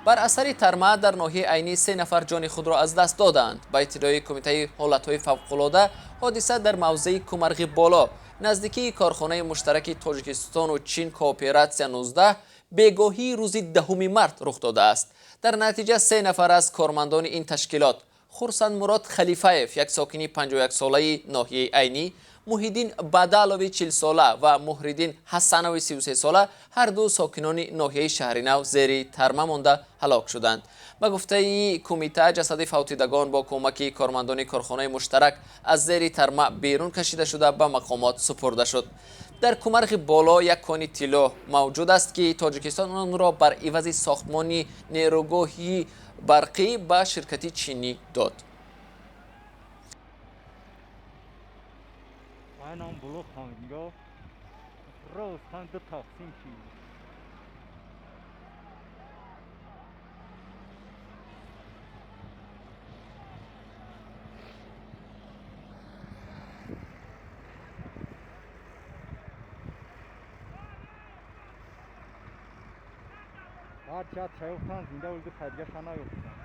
Бар асари тарма дар ноҳияи Айнӣ се нафар ҷони худро аз даст доданд. Ба иттилои Кумитаи ҳолатҳои фавқулода, ҳодиса дар мавзеи Кумарғи Боло, наздикии корхонаи муштараки Тоҷикистону Чин «Кооператсия 19» бегоҳии рӯзи 10 март рух додааст. Дар натиҷа се нафар аз кормандони ин ташкилот: Хурсандмурод Халифаев, як сокини 51-солаи ноҳияи Айнӣ, Муҳиддин Бадалови 40-сола ва Муҳриддин Ҳасанови 33-сола, ҳарду сокинони ноҳияи Шаҳринав, зери тарма монда ҳалок шуданд. Ба гуфтаи кумита, ҷасади фавтидагон бо кӯмаки кормандони корхонаи муштарак аз зери тарма берун кашида шуда, ба мақомот супурда шуд. Дар Кумарғи Боло як кони тилло мавҷуд аст, ки Тоҷикистон онро бар ивази сохтмони нерӯгоҳи барқӣ ба ширкати чинӣ дод. Айнан блок хангиго рост хан ду тақсим шид. Ҳар чиат чайёфтан, зинда улди, хайдигаша наёфтан.